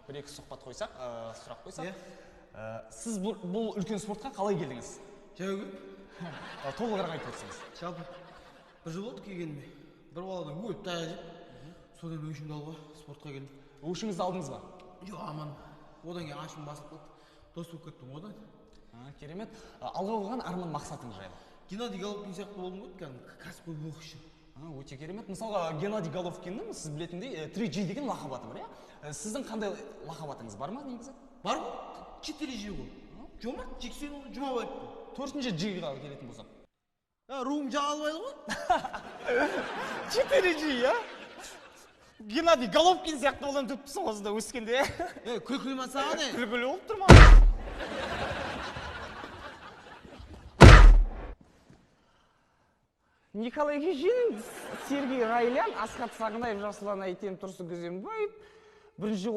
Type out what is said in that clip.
Бір екі сұхбат қойсақ, сұрақ қойсақ. Иә. Сіз бұл үлкен спортқа қалай келдіңіз? Жаяу келдім. Толығырақ айтып өтсеңіз. Жалпы бір жыл болды келгеніме. Бір баладан өліп таяқ жеп, содан өшімді алуға спортқа келдім. Өшіңізді алдыңыз ба? Жоқ, аман. Одан кейін ашуым басылып қалды. Дос болып кеттім одан. Керемет. Алға қойған арман мақсатыңыз жайлы. Геннадий Головкин сияқты болғым келді, кәдімгі кәсіпқой боксшы. Өте керемет. Мысалға, Геннадий Головкиннің, сіз білетіндей, 3G деген лақап аты бар, иә? Сіздің қандай лақап атыңыз бар ма негізі? Бар ғой, 4G ғой. Жомарт Жексенұлы Жұмабаев қой. Төртінші G-ға келетін болсақ. Руым Жағалбайлы ғой. 4G, иә? Геннадий Головкин сияқты боламын деп тұрсың осында өскенде. Күлкілі ма саған, е? Күлкілі болып тұр ма? Николай Кежин, Сергей Райлян, Асхат Сағынаев, Жасұлан Әйтен, Тұрсын Күзембаев. Бірінші